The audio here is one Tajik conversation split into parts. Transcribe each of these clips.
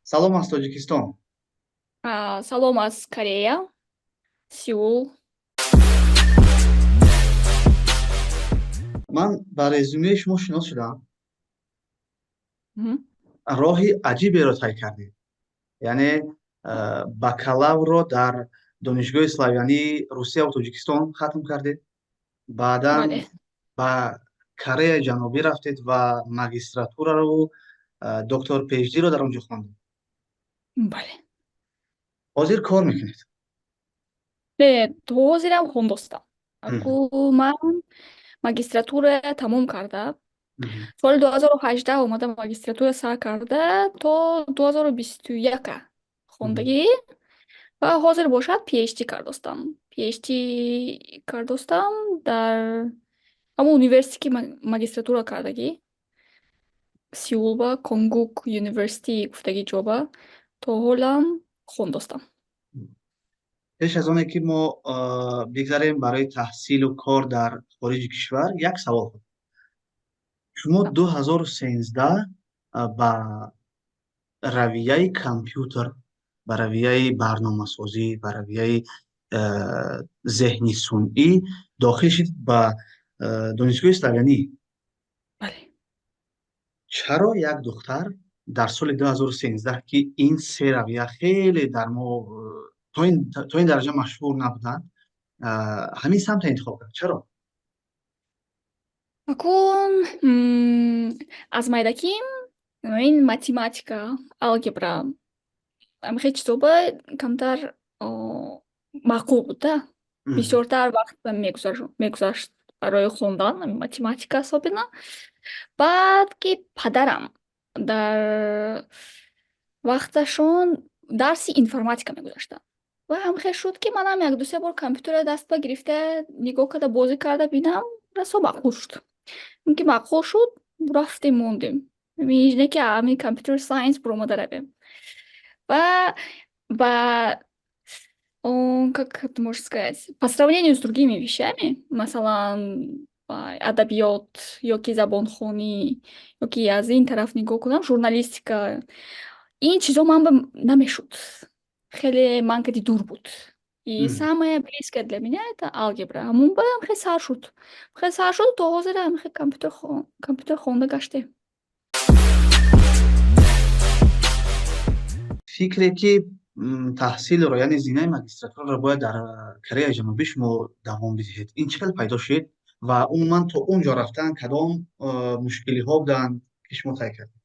Салом аз Тоҷикистон. Салом аз Корея, Сеул. Ман ба резюмеи шумо шинос шудам. Роҳи аҷиберо тай кардед, яъне бакалаврро дар Донишгоҳи славянии Русия ва Тоҷикистон хатм кардед, баъдан ба Кореяи Ҷанубӣ рафтед ва магистратурару доктор PhD-ро дар он ҷо хондед. Бале. Ҳозир кор мекунед? Не, то ҳозирам хондостам. Аку ман магистратура тамом карда, соли 2018 омада, магистратура сар карда, то 2021 хондагӣ ва ҳозир бошад PhD кардостам. PhD кардостам дар ҳамон университете, ки магистратура кардагӣ, Сеулба, Конгук University гуфтагӣ ҷоба то ҳолам хондостам. Пеш аз оне ки мо бигзарем барои таҳсилу кор дар хориҷи кишвар, як савол. Шумо 2013 ба равияи компютер, ба равияи барномасозӣ, ба равияи зеҳни сунъӣ дохил шудед ба Донишгоҳи славянӣ. Бале. Чаро як духтар дар соли 2013, ки ин се равия хеле дар мо то ин дараҷа машҳур набуданд, ҳамин самтро интихоб кард? Чаро? Акун аз майдаким ин математика, алгебра, ҳамихел чизоба камтар маъқул буд да. Бисёртар вақт мегузашт барои хондан математика особенно. Баъд ки падарам дар вақташон дарси информатика мегузаштанд ва ҳамхел шуд, ки манам як дусе бор компютерро даст ба гирифта, нигоҳ карда, бозӣ карда бинам, расо маъқул шуд. Ин ки маъқул шуд, рафтем, мондем. Не ки ҳамин computer science буромада равем. Ва ба как это можно сказать, по сравнению с другими вещами, масалан, адабиёт ё ки забонхонӣ, ё ки аз ин тараф нигоҳ кунам, журналистика, ин чизо ман ба намешуд. Хеле ман кади дур буд. И самое близкое для меня — это алгебра. Ҳамун ба хеле сар шуд. Хеле сар шуд, то ҳозир ҳам компютер хонда гаштем. Фикре ки таҳсилро, яъне зинаи магистратураро бояд дар Кореяи Ҷанубӣ шумо давом бидиҳед, ин чӣ хел пайдо шуд ва умуман то он ҷо рафтан кадом мушкилиҳо буданд, ки шумо тай кардед?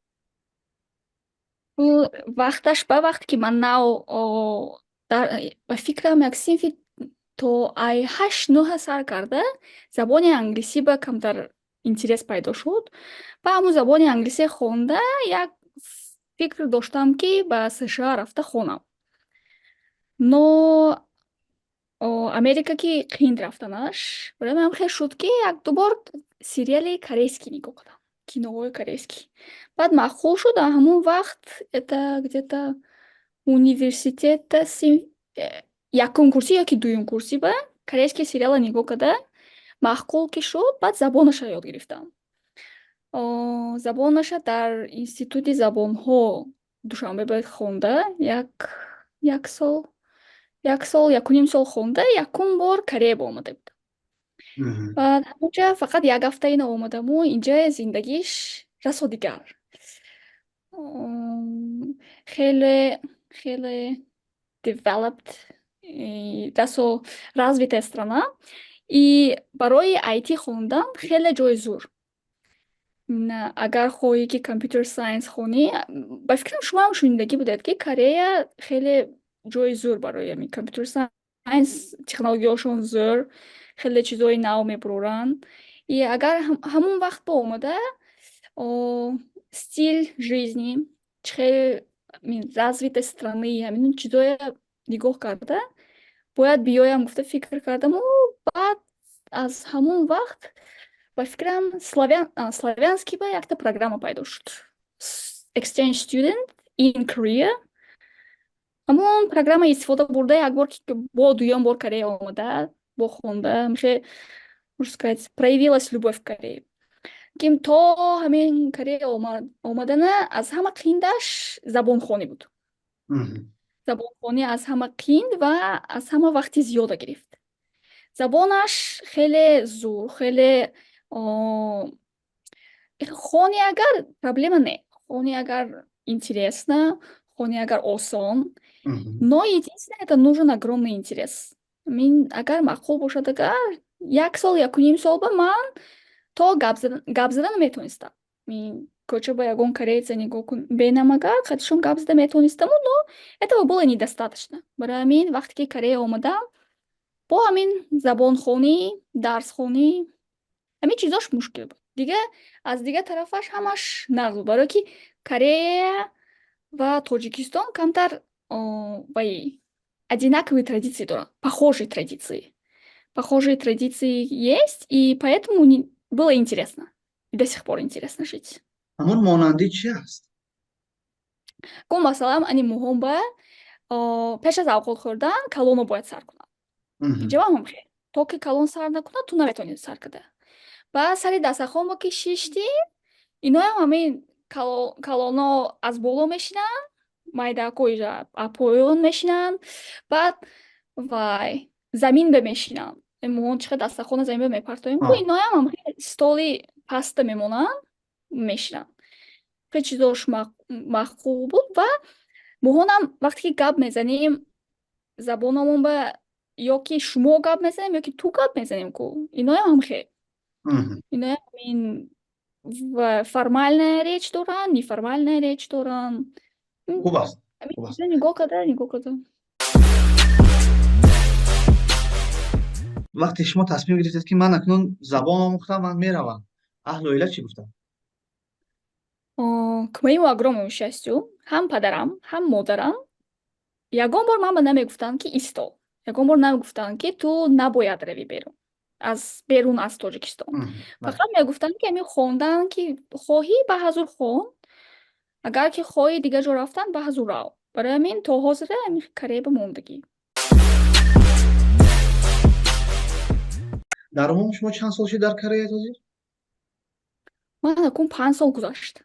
Вақташ ба вақте ки ман нав ба фикрам, як синфи то ай ҳашт нӯҳа сар карда, забони англисӣ ба камтар интерес пайдо шуд. Ба ҳамун забони англисӣ хонда, як фикр доштам, ки ба США рафта хонам. Но Америка ки қиин рафтанаш, барои ман хел шуд, ки як дубор сериали корейский нигоҳ кардам, киноҳои корейский. Баъд маъқул шуд. Ҳамун вақт, это где-то университета якум курсӣ ёки дуюм курсӣ, ба корейский сериалро нигоҳ карда, маъқул ки шуд, баъд забонашро ёд гирифтам. Забонаша дар Институти забонҳо Душанбе бояд хонда, як сол, як сол, якуним сол хонда, якум бор Корея ба омада будам. Баъд ҳамонҷа фақат як ҳафта ина омадаму инҷа зиндагиш расо дигар. Хеле хеле developed, расо развитая страна и барои IT хондан хеле ҷои зур. Агар хоҳӣ, ки computer science хонӣ, ба фикрам, шумоам шунидагӣ будед, ки Корея хеле ҷои зур барои ҳамин computer science, технологияҳошон зӯр, хеле чизҳои нав мебуроранд. И агар ҳамон вақт ба омада, стиль жизни, чӣ хел развитость страны, ҳамин чизҳое нигоҳ карда, бояд биёям гуфта фикр кардаму баъд аз ҳамон вақт, ба фикрам, славянский ба якта программа пайдо шуд. Exchange student in Korea. Ҳамон программа истифода бурда, як бор, ки бо дуюм бор Корея омада, бо хонда, хе, можно сказать, проявилась любовь к Корее. Ким то ҳамин Корея омадана аз ҳама қииндаш забонхонӣ буд. Забонхонӣ аз ҳама қиин ва аз ҳама вақти зиёда гирифт. Забонаш хеле зур, хеле хони агар проблема не, хони агар интересно, хони агар осон, но единственное, это нужен огромный интерес. Мин агар маъқул бошад, агар як сол, якуним сол ба ман то гап зада наметонистам. Мин кӯча ба ягон корейца нигоҳ кун бенам, агар қадишон гап зада метонистаму, но этого было недостаточно. Барои ҳамин вақте ки Корея омадам, бо ҳамин забонхонӣ, дарсхонӣ, ҳамин чизош мушкил буд. Дига аз дигар тарафаш ҳамаш нағз буд, барое ки Корея ва Тоҷикистон камтар вай одинаковые традиции доранд, похожие традиции есть, и поэтому было интересно и до сих пор интересно жить. Ҳамон монандӣ чи аст? Ку масалан, ани муҳомба пеш аз авқот хӯрдан калоно бояд сар кунад. Инҷа ҳам хел, то ки калон сар накунад, ту наметавонӣ сар карда. Баъд сари дастархонбо ки шиштӣ, иноям ҳамин калоно аз боло мешинанд, майдако иҷа поён мешинанд, баъд вай замин ба мешинанд. Моҳон чӣ қадр дастархона замин ба мепартоем ку, иноям ҳам столи паста мемонанд, мешинанд. Хеле чизош маъқул буд. Ва моҳонам вақте ки гап мезанем, забономон ба ё ки шумо гап мезанем, ё ки ту гап мезанем ку, иноям ҳам хел, иноям ҳамин формальная речь доранд, неформальная речь доранд. Хуб аст. Хуб аст. Нигоҳ карда, нигоҳ карда. Вақте шумо тасмим гирифтед, ки ман акнун забон омӯхтам, ман меравам, аҳлу оила чӣ гуфтанд? К моему огромному счастью, ҳам падарам, ҳам модарам ягон бор ман ба намегуфтанд, ки исто, ягон бор намегуфтанд, ки ту набояд равӣ берун аз берун аз Тоҷикистон. Фақат мегуфтанд, ки ҳамин хондан ки хоҳӣ, ба ҳазур хон, агар ки хоҳӣ дигар ҷо рафтан, ба ҳазур рав. Барои ҳамин то ҳозира ҳамин Корея ба мондагӣ. Дар умум шумо чанд сол шуд дар Корея ҳозир? Ман акун 5 сол гузашт,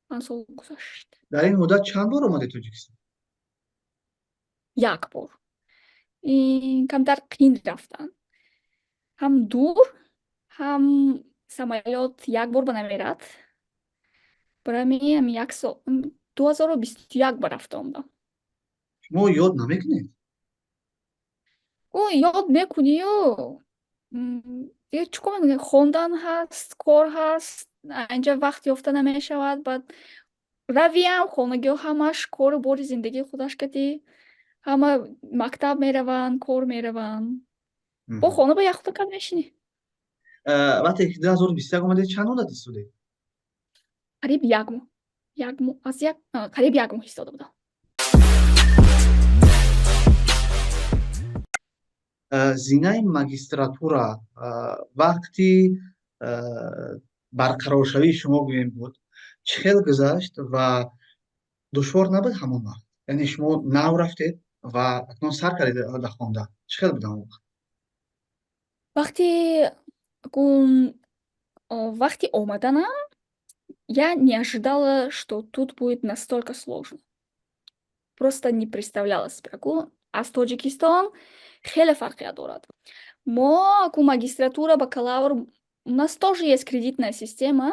5 сол гузашт. Дар ин муддат чанд бор омадед Тоҷикистон? Як бор. Камтар қиин рафтан, ҳам дур, ҳам самолёт як бор ба намерад. Барои ҳамин як сол, 2021 ба рафта омадам. Шумо ёд намекунед? Ӯ ёд мекунию чӣ кор мекунӣ? Хондан ҳаст, кор ҳаст, инҷа вақт ёфта намешавад. Баъд равиам, хонагиҳо ҳамаш кору бори зиндагии худаш кардӣ, ҳама мактаб мераванд, кор мераванд, бо хона ба як худа кар мешинӣ. Вақте ки 2021 омадед, чанд муддат истодед? Қариб як моҳ, як моҳ аз як, қариб як моҳ истода будам. Зинаи магистратура вақти барқароршавии шумо гӯем буд, чӣ хел гузашт ва душвор набуд ҳамон вақт? Яъне шумо нав рафтед ва акнун сар кардед дар хондан, чӣ хел буд ҳамон вақт? Вақти вақти омаданам я не ожидала, что тут будет настолько сложно, просто не представляла себе. Аз Тоҷикистон хеле фарқият дорад. Мо аку магистратура, бакалавр, у нас тоже есть кредитная система,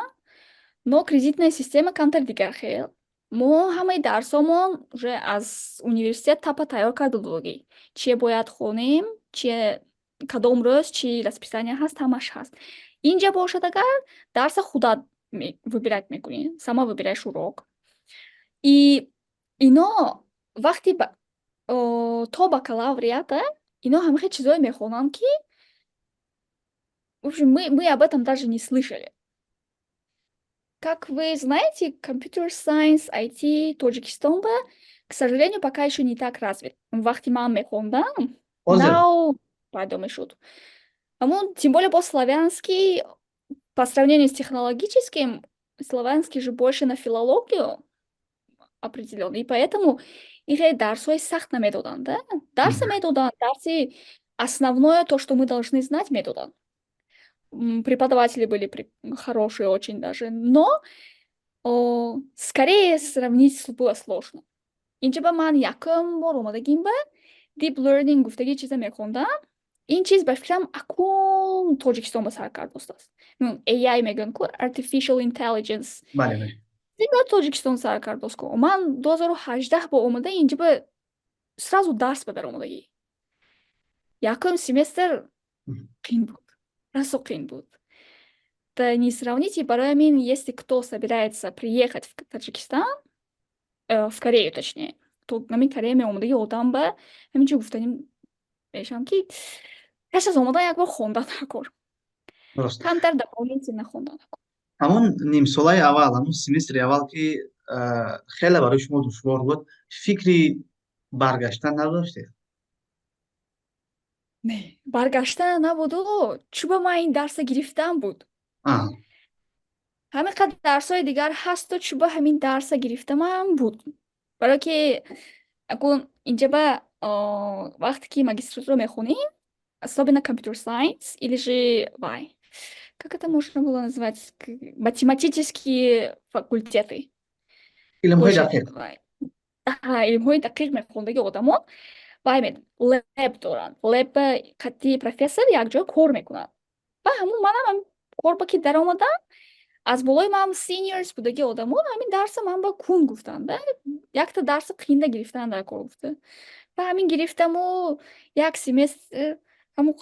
но кредитная система камтар дигар хел. Мо ҳамаи дарсомон уже аз университет тапа тайёр карда додагӣ, чие бояд хонем, чие кадом рӯз чӣ расписание ҳаст, ҳамаш ҳаст. Инҷа бошад агар, дарса худат выбирать мекунӣ, сама выбираешь урок. И ино вақти то бакалавриата ино ҳамахел чизое мехонанд, ки в общем, мы об этом даже не слышали. Как вы знаете, computer science, IT Тоҷикистон ба, к сожалению, пока ещё не так развит. Вақти ман мехондам, нав пайдо мешуд. Ҳамун, тем более бо славянский, по сравнению с технологическим, славянский же больше на филологию определён, и поэтому ихе дарсҳои сахт намедоданд, да? Дарса медоданд, дарси основное, то, что мы должны знать, медоданд. Преподаватели были хорошие очень даже, но скорее сравнить было сложно. Инҷа ба ман якум бор омадагим ба deep learning гуфтаги чиза мехондам. Ин чиз, ба фикрам, акун Тоҷикистон ба сар кард остааст. AI мегӯянд ку, artificial intelligence. бале бале Ин Тоҷикистон сар кард ост ку. Ман 2018 бо омада инҷа ба сразу дарс ба даромадагӣ. Якум семестр қин буд, расо қин буд. Да не сравните. Барои ҳамин, если кто собирается приехать в Таджикистан, в Корею точнее, то ҳамин Корея меомадаги одам ба ҳамин чӣ гуфтанӣ мешавам, ки пеш аз омадан як бор хонда накор. Камтар дополнительно хонда накор. Ҳамон нимсолаи аввал, ҳамон семестри аввал, ки хеле барои шумо душвор буд, фикри баргаштан надоштед? Не, баргаштан набуду, чӯба ман ин дарса гирифтан буд. Ҳамин қадр дарсҳои дигар ҳасту, чӯба ҳамин дарса гирифтамам буд, барое ки акун инҷа ба вақте ки магистратура мехонем, особенно computer science или же вай, как это можно было назвать, математические факультеты. Илмҳои дақиқ. Илмҳои дақиқ мехондаги одамон вай lab доранд. Lab қатъи профессор якҷоя кор мекунанд. Ва ҳамун манам кор ба ки даромадам, аз болои ман seniors будаги одамон ҳамин дарса ман ба кун гуфтанд, якта дарса қинда гирифтан дар кор гуфта. Ва ҳамин гирифтаму як семестр ҳамун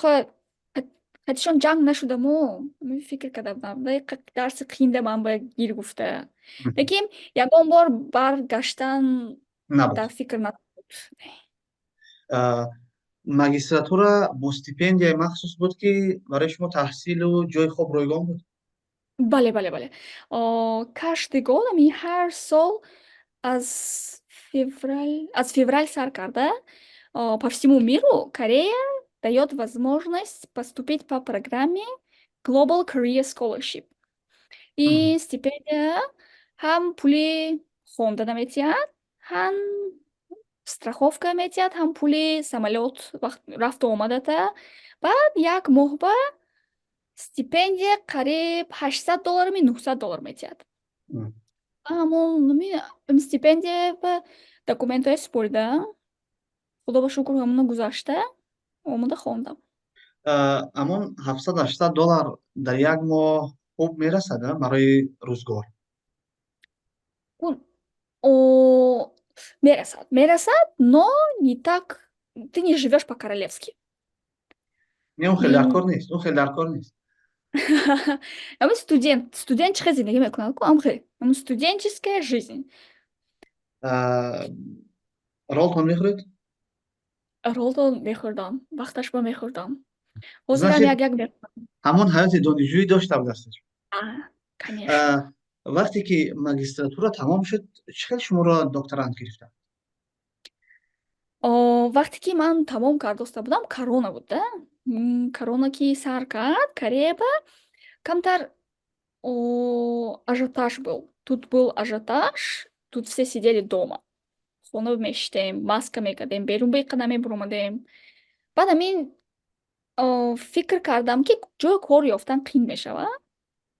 қатишон ҷанг нашудаму фикр карда будам, дарси қинда ман ба гир гуфта, лекин ягон бор баргаштан дар фикр набуд. Магистратура бо стипендияи махсус буд, ки барои шумо таҳсилу ҷои хоб ройгон буд? Бале, каждый год, ами ҳар сол аз феврал сар карда по всему миру Корея дает возможность поступить по программе Global Korea Scholarship. И стипендия ҳам пули хонда метиҳад, ҳам страховка метиҳад, ҳам пули самолёт рафту омадата. Баъд як моҳ ба стипендия қариб 800 долларми, 900 доллар метиҳад. Ҳамон стипендия ба документҳои супорида, худо ба шукр, ҳамоно гузашта омода хондам. Ҳамон 700-800 доллар дар як моҳ хуб мерасад барои рӯзгор? Мерасад, мерасад, но не так, ты не живешь по-королевски. Не, он хеле дар кор нест, он хеле дар кор нест. Ҳамин студент чӣ хел зиндагӣ мекунад ку, ам хел, ҳамин студенческая жизнь. Ролтон мехӯред? Ролтон мехӯрдам, вақташ ба мехӯрдам, ҳозирам як як мехӯрам. Ҳамон ҳаёти донишҷӯӣ дошта будастед. Конечно. Вақте ки магистратура тамом шуд, чӣ хел шуморо докторант гирифтанд? Вақте ки ман тамом кардоста будам, корона буд да. Корона ки сар кард, Корея камтар ажиотаж был, тут был ажиотаж, тут все сидели дома, хона мешитем, маска мекардем, берун беқа намебуромадем. Баъд ҳамин фикр кардам, ки ҷои кор ёфтан қин мешавад.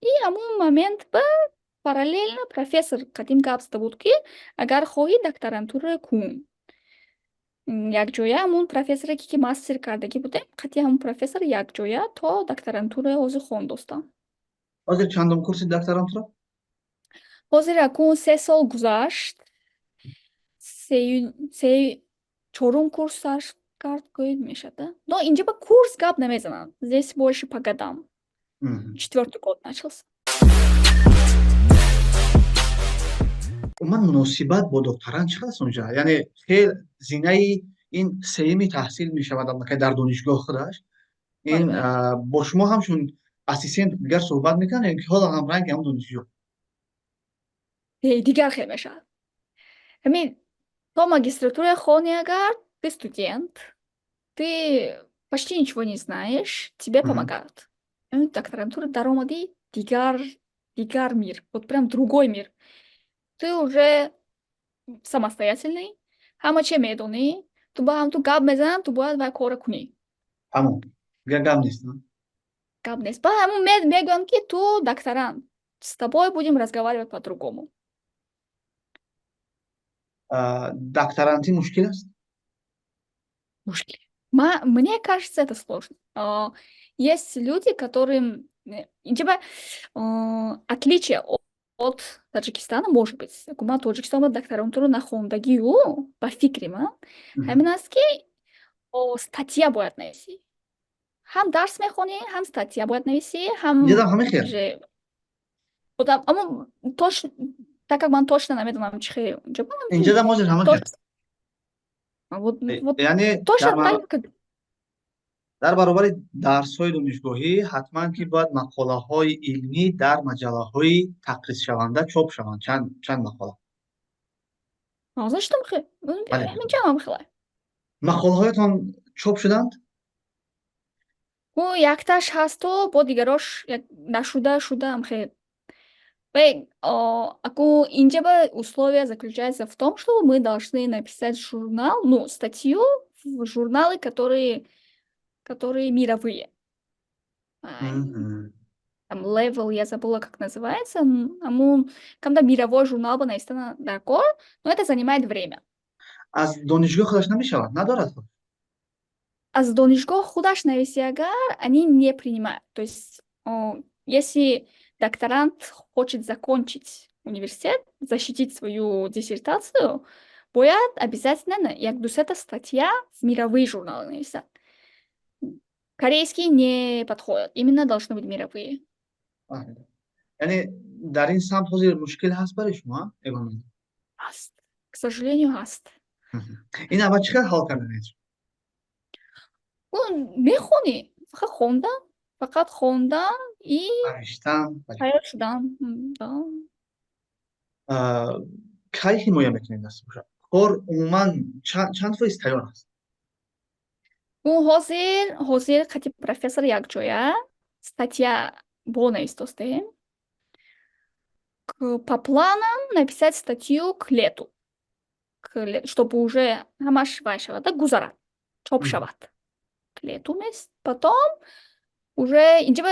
И ҳамун момент ба параллельно профессор қадим гап зада буд, ки агар хоҳӣ, докторантура кун. Якҷоя ҳамун профессоре ки мастер кардагӣ будем, қатъи ҳамун профессор якҷоя то докторантура ҳозир хондостам. Ҳозир чандум курси докторантура? Ҳозир акун 3 сол гузашт, чорум курс сар кард гӯед мешавад да, но инҷа ба курс гап намезананд, здесь больше по годам. Четвертый год начался. Умуман, муносибат бо докторант чӣ қадр аст онҷа? Яъне хел зинаи ин сеюми таҳсил мешавад аллакай дар донишгоҳ худаш ин бо шумо ҳамчун ассистент дигар суҳбат мекунанд ё ки ҳоло ҳам ранги ҳамон донишҷӯ? Дигар хел мешавад. Ҳамин то магистратура хони, агар ты студент, ты почти ничего не знаешь, тебе помогают. Докторантура даромадӣ, дигар мир, вот прям другой мир. Ты уже самостоятельный, ҳама че медонӣ, ту ба ҳам ту гап мезананд, ту бояд вай корро кунӣ. Тамом, дигар гап нест? Гап нест. Ба ҳамун мегӯянд, ки ту докторант, с тобой будем разговаривать по-другому. Докторантӣ мушкил аст? Мушкил. Мне кажется, это сложно. Есть люди, которым типа отличие от Таджикистана, может быть, ма Тоҷикистон докторантура нахондагию, ба фикри ман ҳамин аст, ки статья бояд нависӣ. Ҳам дарс мехонӣ, ҳам статья бояд нависӣ, ҳам аммо так как ман точно намедонам, чӣ хел. Инҷода ҳозир ҳама. Яъне точно так. Дар баробари дарсҳои донишгоҳӣ ҳатман ки бояд мақолаҳои илмӣ дар маҷаллаҳои тақризшаванда чоп шаванд, чанд мақола. Ҳаминҷа. Мақолаҳоятон чоп шуданд? Якташ ҳасту бо дигарош нашуда шуда хел. Аку инҷаба условия заключается в том, что мы должны написать журнал, ну, статью в журналы, которые мировые. Там level, я забыла, как называется, амун, когда мировой журнал ба нависана даркор, но это занимает время. Аз донишгоҳ худаш намешавад, надорад? Аз донишгоҳ худаш нависи агар, они не принимают. То есть, если докторант хочет закончить университет, защитить свою диссертацию, бояд обязательно як дусета статья в мировые журналы написать. Корейские не подходят, именно должны быть мировые. Яъне дар ин самт ҳозир мушкил ҳаст барои шумо? Ҳаст, к сожалению, ҳаст. Ин аввал чӣ хел ҳал карданед? Мехонӣ, фақат хондан, фақат хондан и навиштан. Тайёр шудан. Кай ҳимоя мекунед, даст бошад? Кор умуман чанд фоиз тайёр аст? Ӯ ҳозир қати профессор якҷоя статья бо навистостем. По планам написать статью к лету, чтобы уже ҳамаш вай шавад, гузарад, чоп шавад к лету мест. Потом уже инҷа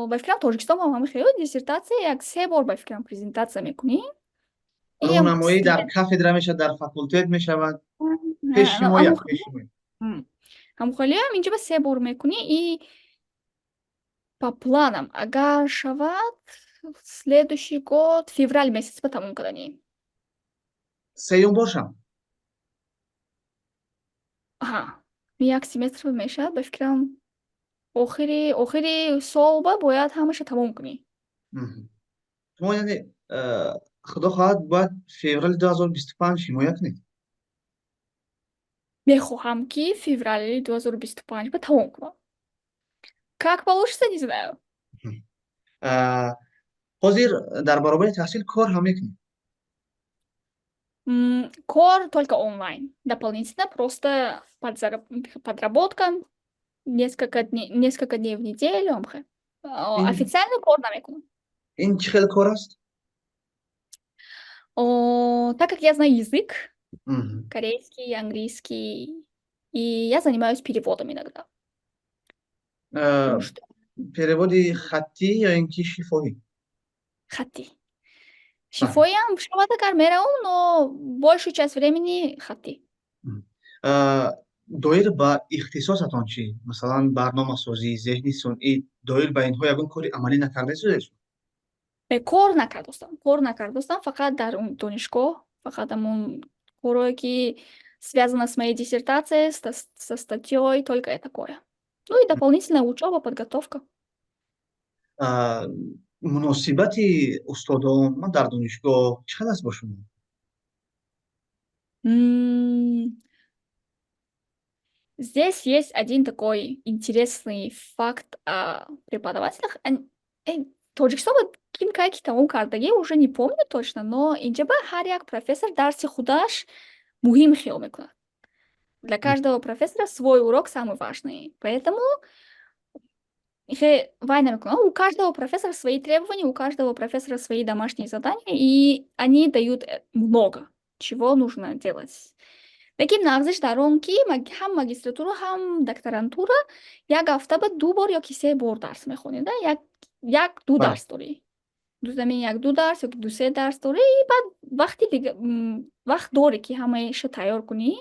ба фикрам, Тоҷикистон ҳам ҳами хеле диссертатсия як се бор, ба фикрам, презентатсия мекунӣ. Рӯнамоӣ дар кафедра мешавад, дар факултет мешавад, пешҳимоя. Ҳамхелиам инҷа ба се бор мекунӣ. И по планам, агар шавад, следующий год февраль месяц ба тамом карданӣ. Сеюм бошам. Аҳа, як семестр мешавад, ба фикрам, охири сол ба бояд ҳамаша тамом кунӣ. Шумо, яъне, худо хоҳад, бояд феврали 2025 ҳимоя кунед? Мехоҳам, ки феврали 2025 ба тамом кунам. Как получится, не знаю. Ҳозир дар баробари таҳсил кор ҳам мекунед? Кор только онлайн дополнительно, просто подработка несколько дней в неделю. Официально кор намекунам. Ин чӣ хел кор аст? Так как я знаю язык корейский, английский, и я занимаюсь переводом иногда. Потому что Переводи хаттӣ ё ин ки шифоҳӣ? Хаттӣ. Шифоҳиам шавад, агар меравам, но большую часть времени хаттӣ. Доир ба ихтисосатон чӣ? Масалан, барномасозӣ, зеҳни сунъӣ, доир ба инҳо ягон кори амалӣ накардаед шудед? Кор накардостам, кор накардостам, фақат дар донишгоҳ, фақат ҳамон корое, ки связано с моей диссертацией, со статьей, только это такое. Ну и дополнительная учеба, подготовка. Муносибати устодон ман дар донишгоҳ чӣ қадр аст бо шумо? Здесь есть один такой интересный факт о преподавателях. Тоҷикистон ким кай ки тамом кардагӣ, уже не помню точно, но инҷа ба ҳар як профессор дарси худаш муҳим хиёл мекунад. Для каждого профессора свой урок самый важный. Поэтому вай намекунад. У каждого профессора свои требования, у каждого профессора свои домашние задания, и они дают много чего нужно делать. Лекин нағзиш дар он, ки ҳам магистратура, ҳам докторантура як ҳафта ба ду бор ёки се бор дарс мехонед, як ду дарс дорӣ, дузамин як ду дарс ёки ду се дарс дорӣ, и баъд Вақти дига вақт дорӣ, ки ҳамаиша тайёр кунӣ.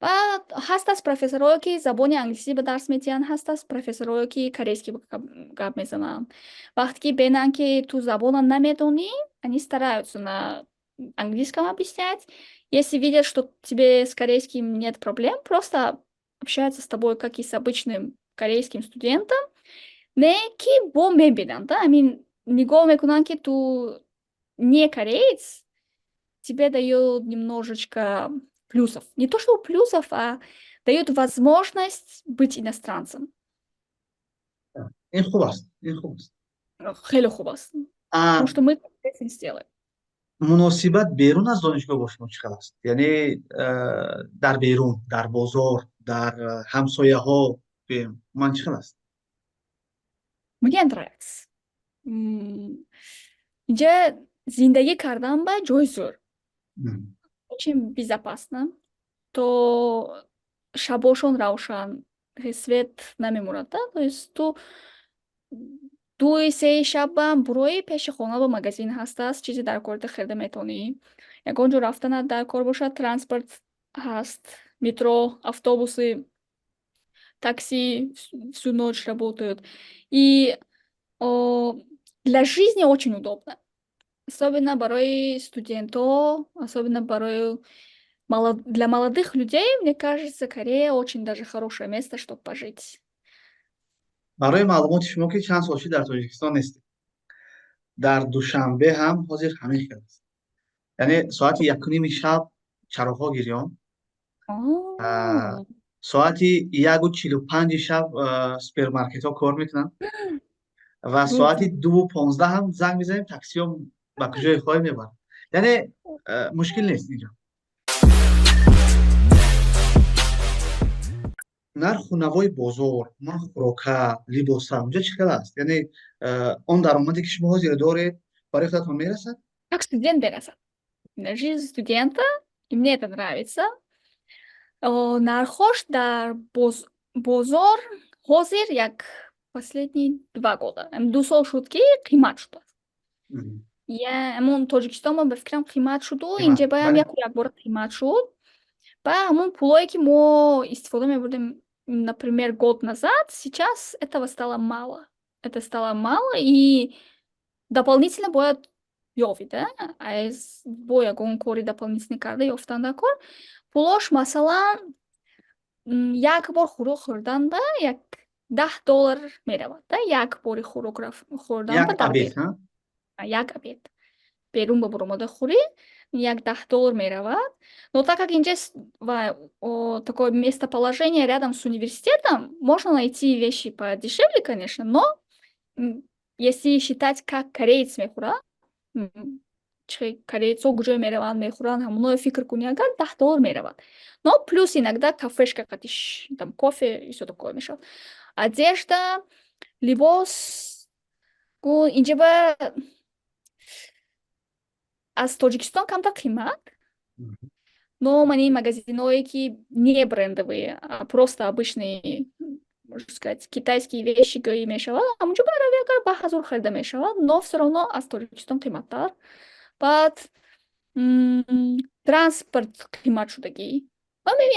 Баъд ҳаст аз профессорое, ки забони англисӣ ба дарс медиҳанд, ҳаст аз профессорое, ки корейский гап мезананд. Вақте ки бинанд, ки ту забона намедонӣ, они стараются на английском объяснять. Если видят, что тебе с корейским нет проблем, просто общаются с тобой, как и с обычным корейским студентом. Не ки бо мебинанд, да, ҳамин нигоҳ мекунанд, ки ту не кореец, тебе дают немножечко плюсов. Не то чтобы плюсов, а дают возможность быть иностранцем. Ин хуб аст, ин хуб аст. Хеле хуб аст. Потому что мы не сделаем. Муносибат берун аз донишгоҳ бо шумо чӣ хел аст? Яъне дар берун, дар бозор, дар ҳамсояҳо гӯем, ман чӣ хел аст? Мне нравится. Инҷа зиндагӣ кардан ба ҷои зӯр. Очень безопасно. То шабошон равшан, свет намемурад, да? То есть ту 2-3 шабам бурои, пеши хона ба магазин ҳастааст, чизе дар корта харида метавонӣ. Ягон ҷо рафтанат дар кор бошад, транспорт ҳаст, метро, автобусы, такси всю ночь работают. И для жизни очень удобно. Особенно барои студентҳо, особенно барои для молодых людей, мне кажется, Корея очень даже хорошее место, чтобы пожить. Барои маълумоти шумо, ки чанд сол шид дар Тоҷикистон нестед, дар Душанбе ҳам ҳозир ҳамин хел аст, яъне соати 1:30 шаб чароғҳо гирён, соати 1:45 шаб супермаркетҳо кор мекунанд ва соати 2:15 ҳам занг мезанем, таксиҳо ба куҷое хоҳӣ мебаранд. Яъне мушкил нест инҷо. Нарху навои бозор, ман хӯрока, либоса унҷа чӣ хел аст? Яъне он даромаде, ки шумо ҳозир доред, барои худатон мерасад? Как студент мерасад. Жизнь студента, и мне это нравится. Нархош дар бозор ҳозир як последние 2 года, 2 сол шуд, ки қимат шудааст. Ҳамон Тоҷикистон ба фикрам қимат шуду, инҷа баям яку якбора қимат шуд. Ба ҳамон пулое, ки мо истифода мебурдем, например, год назад, сейчас этого стало мало. Это стало мало, и дополнительно бояд ёфт, да? Аз бо ягон кори дополнительный карда ёфтан дар кор. Пулош, масалан, як бор хӯрок хӯрдан ба як 10 доллар меравад, да? Як бори хӯрок хӯрдан ба дар берун. Як обед. Берун ба буромада хӯрӣ, як 10 доллар меравад. Но так как инҷа такое местоположение рядом с университетом, можно найти вещи подешевле, конечно, но если считать, как кореец мехӯрад, корейцо куҷое мераванд, мехӯранд, ҳамоное фикр кунӣ агар, 10 доллар меравад. Но плюс иногда кафешка қатиш, там кофе и всё такое мешавад. Одежда, либос, инҷа ба аз Тоҷикистон камтар қимат, но мани магазинҳое, ки не брендовые, а просто обычные, можно сказать, китайские вещи гӯӣ мешавад, ҳамонҷо барави агар, ба ҳазор харида мешавад, но всё равно аз Тоҷикистон қиматтар. Баъд транспорт қимат шудагӣ.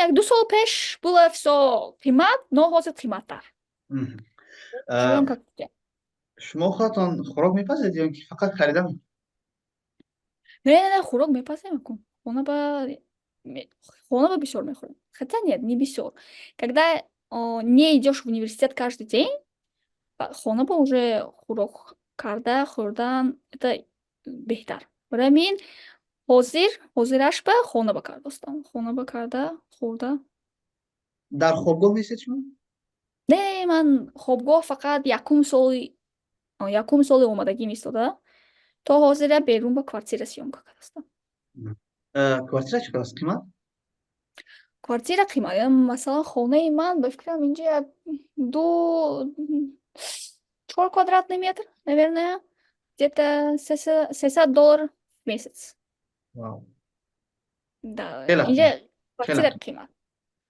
Як ду сол пеш было всё қимат, но ҳозир қиматтар. Шумо худатон хӯрок мепазед ё ки фақат харида? Не, не, хӯрок мепазем. Хона ба бисёр мехӯрем. Хотя нет, не бисёр. Когда не идёшь в университет каждый день, хона ба уже хӯрок карда хӯрдан это беҳтар. Барои ҳамин ҳозир ҳозираш ба хона ба кардостам. Хона ба карда хӯрда. Дар хобгоҳ нестед шумо? Не, ман хобгоҳ фақат якум соли омадагим истода. То ҳозира берун ба квартира съёмка кардастам. Квартира чӣ қадр аст? Қимат? Квартира қимат. Масалан, хонаи ман, ба фикрам, инҷа як ду чор квадратный метр, наверное, где-то 300 доллар в месяц. Вау. Да, Хеле инҷа қимат. Квартира қимат.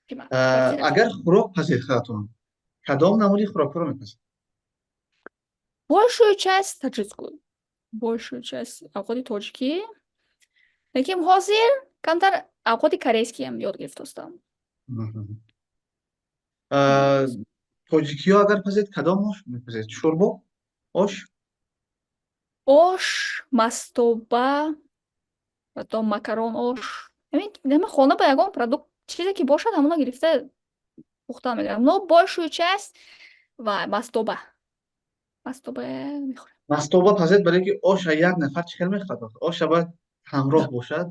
Қимат. Квартира Агар хӯрок пазед худатон, кадом намуди хӯрокҳоро мепазед? Большую часть таджикскую. Большую часть овқоти тоҷикӣ. Лекин ҳозир камтар авқоти корейскиам ёд гирифтостам. Тоҷикиҳо агар пазед, кадом ош мепазед? Шӯрбо, ош? Ош, мастоба, потом макарон ош. Ҳамин хона ба ягон продукт, чизе ки бошад, ҳамоно гирифта пухта мегирам. Но большую часть ва мастоба мехӯрем. Мастоба пазед, барое ки оша як нафар чӣ хел мехӯрад? Оша бояд ҳамроҳ бошад.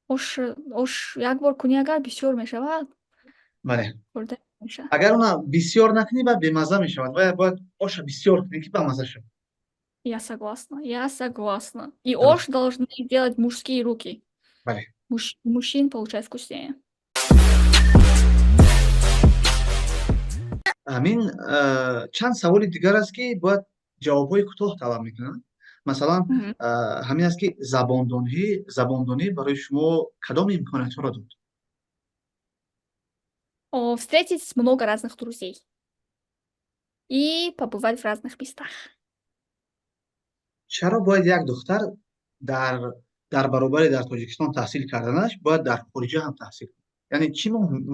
Ош як бор кунӣ, агар бисёр мешавад. Бале. Хӯрда мешавад. Агар она бисёр накунӣ, баъд бемазза мешавад. Бояд оша бисёр кунӣ, ки бамазза шавад. Я согласна, я согласна. И ош должны делать мужские руки. Бале. Мужчин получается вкуснее. Ҳамин чанд саволи дигар аст, ки бояд ҷавобҳои кӯтоҳ талаб мекунанд. Масалан, ҳамин аст, ки забондонӣ барои шумо кадом имкониятҳоро дод? Встретить много разных друзей и побывать в разных местах. Чаро бояд як духтар дар баробари дар Тоҷикистон таҳсил карданаш бояд дар хориҷа ҳам таҳсил кунад? Яъне чӣ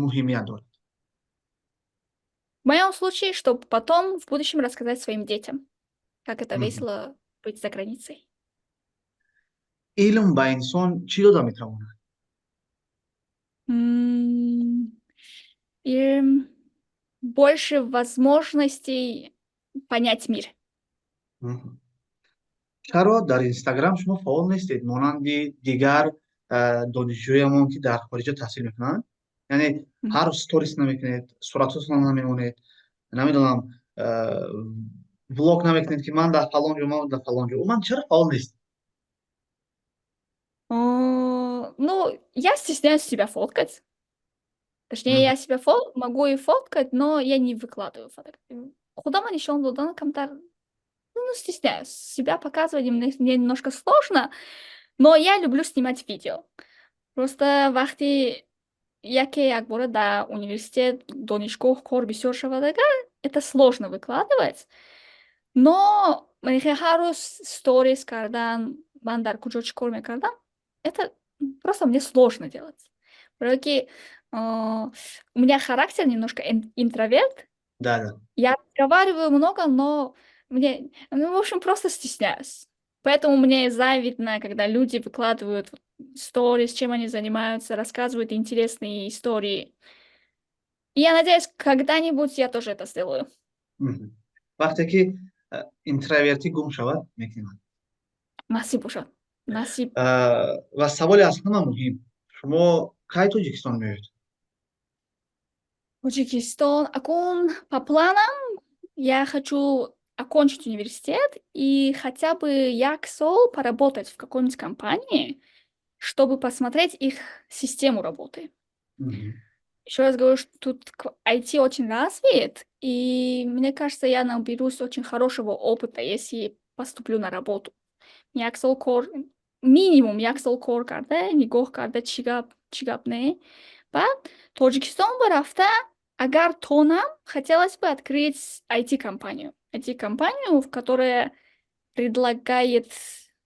муҳимият дорад? В моем случае, чтобы потом в будущем рассказать своим детям, как это весело быть за границей. Илм ба инсон чӣ дода метавонад? Илм больше возможностей понять мир. Чаро дар Инстаграм шумо фаъол нестед, монанди дигар донишҷӯямон, ки дар хориҷа таҳсил мекунанд? Яъне ҳар рӯз сторис намекунед, суратҳотон намемонед, намедонам, влог намекунед, ки ман дар фалон ҷо, ман дар фалон ҷо. Умуман, чаро фаъол нест? Ну, я стесняюсь себя фоткать. Точнее, я себя могу и фоткать, но я не выкладываю фотографии. Худама нишон додан камтар, ну, стесняюсь. Себя показывать мне немножко сложно, но я люблю снимать видео. Просто вақти яке якбора дар университет, донишгоҳ кор бисёр шавад, агар это сложно выкладывать, но ҳар рӯз сторис кардан, ман дар куҷо чӣ кор мекардам, это просто мне сложно делать. Барое ки у меня характер немножко интроверт. Да, да. Я разговариваю много, но мне, ну, в общем, просто стесняюсь. Поэтому мне завидно, когда люди выкладывают сторис, чем они занимаются, рассказывают интересные истории. И я надеюсь, когда-нибудь я тоже это сделаю. Вақте ки интровертӣ гум шавад, мекунад. Насиб бошад. Насиб. Ва саволи аз ҳама муҳим: шумо кай Тоҷикистон меоед? Тоҷикистон, акун по планам я хочу окончить университет и хотя бы як сол поработать в какой-нибудь компании, чтобы посмотреть их систему работы. Еще раз говорю, что тут IT очень развит, и мне кажется, я наберусь очень хорошего опыта, если поступлю на работу. Як сол кор, минимум як сол кор карда, нигоҳ карда, чӣ гап, чӣ гап не. Баъд Тоҷикистон рафта, агар тонам, хотелось бы открыть IT-компанию. IT-компанию, в которой предлагает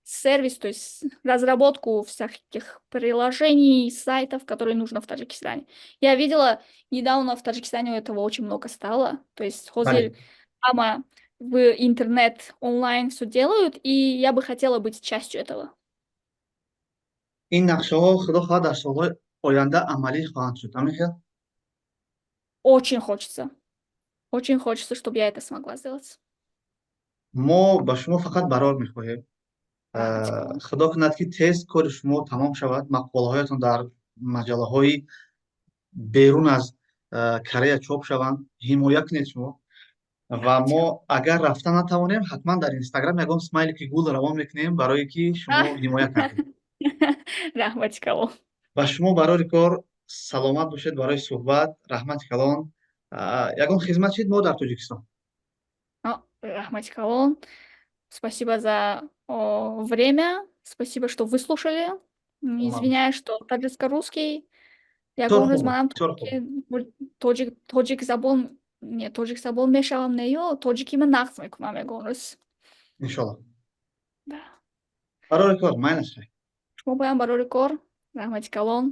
сервис, то есть разработку всяких приложений, сайтов, которые нужно в Таджикистане. Я видела, недавно в Таджикистане этого очень много стало. То есть ҳозир ҳама в интернет, онлайн все делают, и я бы хотела быть частью этого. Ин нақшаҳо, худо хоҳад, дар солҳои оянда амалӣ хоҳанд шуд, ҳамин хел? Очень хочется. Очень хочется, чтобы я это смогла сделать. Мо ба шумо фақат барор мехоҳем. Худо кунад, ки тез кори шумо тамом шавад, мақолаҳоятон дар маҷаллаҳои берун аз Корея чоп шаванд, ҳимоя кунед шумо. Ва мо агар рафта натавонем, ҳатман дар Инстаграм ягон смайлики гул равон мекунем, барое ки шумо ҳимоя кардед. Раҳмати калон. Ба шумо барори кор, саломат бошед. Барои суҳбат раҳмати калон. Ягон хизмат шид, мо дар Тоҷикистон. Раҳмати калон. Спасибо за время, спасибо, что выслушали. Извиняюсь, что таджикско-русский. Ягон рӯз манам тоҷик забон не, тоҷик забон мешавам, не, ё тоҷикима нағз мекунам ягон рӯз. Иншолло. Барори кор, майнаш. Шумо боям барори кор, раҳмати калон.